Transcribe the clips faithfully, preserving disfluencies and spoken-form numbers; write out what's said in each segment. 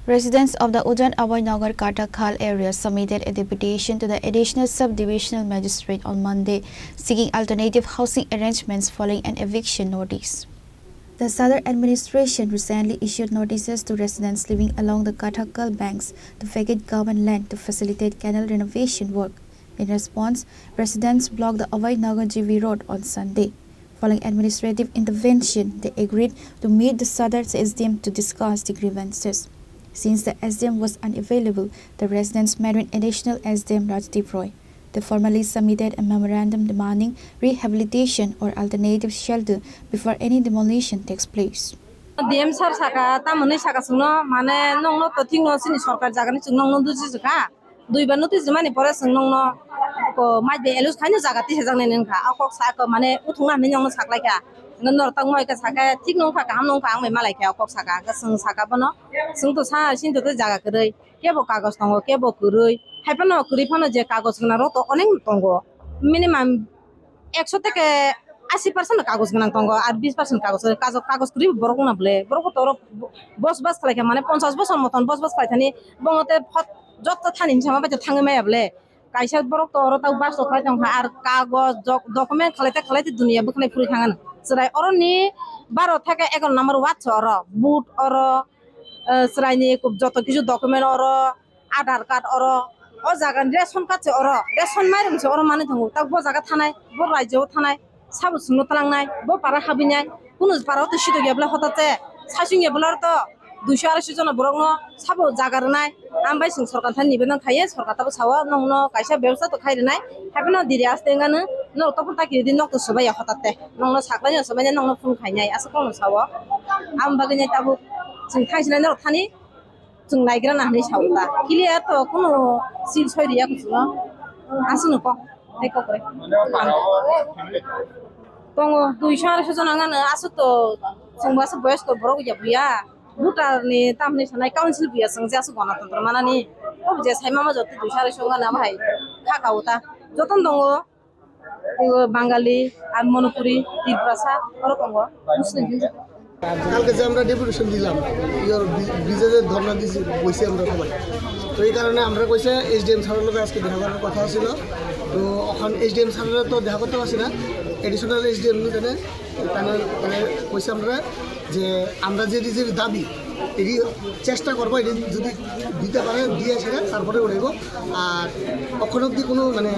Residents of the Udan Abhay Nagar Katakhal area submitted a deputation to the Additional Sub-Divisional Magistrate on Monday, seeking alternative housing arrangements following an eviction notice. The Sadar administration recently issued notices to residents living along the Katakhal banks to vacate government land to facilitate canal renovation work. In response, residents blocked the Abhay Nagar G V road on Sunday. Following administrative intervention, they agreed to meet the Sadar S D M to discuss the grievances. Since the S D M was unavailable, the residents met with Additional S D M Rajdeep Roy. They formally submitted a memorandum demanding rehabilitation or alternative shelter before any demolition takes place. D M sir saka, tamoni saka chwngno, mane nongno to thikno chini sorkar jagani chwng nongno duji jwkha. Duibar notice rimani pore chwng nongno ko mai de elus khaino jaga tisajaknai nangkha. O kok sa ko mane uthungna hinwi nongno saklaikha. Norok tangmo hai khe sakhe thik nongkha, kaham nongkha, ang bai malaikha o kok saka. Hwnkhe chwng saka bono, chwng to sa sini to jaga kwrwi. Kebo kagoj tongo, kebo kwrwi. Hai phano kwrwi phano je kagoj gwnang rok to onek tongo. Minimum ekso theke asi percent kagoj gwnang tongo, ar bis percent kagoj, kagoj, kagoj kwrwi borok wngna bwle. Borok to oro bo-, bosbas khlai kha, mane ponchash bosor moton bosbas khlai thani, bono te phot jotto thani hinwi sama bai thangwi maya bwle. Kaisa borok to oro tei bus rok khlai tong kha, ar kagoj, doc-, document khlai te khlai te duniya bwkhnai phuri thang ano. Chwrai oro ni baro theke egaroh number ward se oro, vote oro, eh, chwrai ni joto kisu document oro, Aadhaar card oro, o jaga ni ration card se oro, ration mairum se oro manwi tongo, tak bo jaga thanai, bo rajyo o thanai. Sabo chwngno twlangnai, bo para habinai, kunu para o to sidok ya bwle hotate, sasing ya bwle oro to duiso araisho jona borokno sabo jaga rwnai. Ang bai chwng sorkar thani nibedan khaiye, sorkar tabo sao, nongno kaisa bebostha to khai rwnai, haiphano diri aste wngano norok topor ta kiridi nok to swbai ya hotate, nongno saklaino swbainai, nongno phone khainai, aswk kokno sao. Ang bagwinai tabuk chwng thangsinai norok thani. Chwng naigra na hinwi sao ta. Clear to kunu sil soi riya kuchukno. Aswkno kok tei kok rwi. Tongo duiso araisho jona wngano aswk to chwngbo aswk boyosko borok ya buya. Voter ni tamni sanai council buya chwng je aswk gonatantro manani. Kok je sai mama joto duiso araisho wngano abo hai kha kao ta. Jotono tongo. Bangali, আর মণিপুরি, তিপ্রাসা, ওরকম Muslim হিন্দু। কালকে যে আমরা ডেপুটেশন দিলাম, your B-, ব্রিজে যে ধর্ণা দিছি, বইছি আমরা সবাই। তো এই কারণে আমরা কইছে এসডিএম স্যারের লগে আজকে দেখা করার কথা ছিল। তো এখন এসডিএম স্যারের তো দেখা করতে পারছি না, অ্যাডিশনাল এসডিএম নিতে তাহলে, তাহলে কইছে আমরা যে আমরা যে, যে দাবি, এটি চেষ্টা করবো, এটি যদি দিতে পারে, দিয়ে সেটা তারপরে উঠাইবো। আর অখন অব্দি কোনো মানে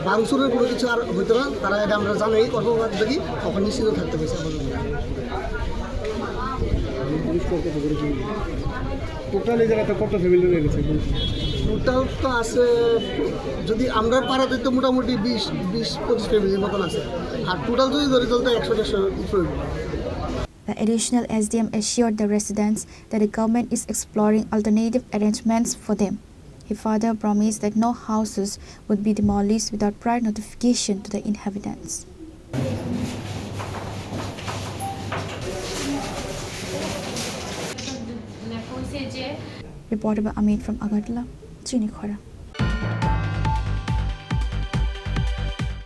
ভাঙচুরের কোনো কিছু আর হইতো না, তারা এটা আমরা জানাই, কর্মকর্তা থাকি, তখন নিশ্চিন্ত থাকতে পারছি আমাদের। টোটাল এই জায়গাতে কত ফ্যামিলি রয়ে গেছে? টোটাল তো আছে, যদি আমরা পাড়াতে তো মোটামুটি বিশ, বিশ পঁচিশ ফ্যামিলির মতন আছে, আর টোটাল যদি ধরি তাহলে তো একশো দেড়শো উপরে। The additional S D M assured the residents that the government is exploring alternative arrangements for them. He further promised that no houses would be demolished without prior notification to the inhabitants. Reported by Amit from Agartala, Chini Khora.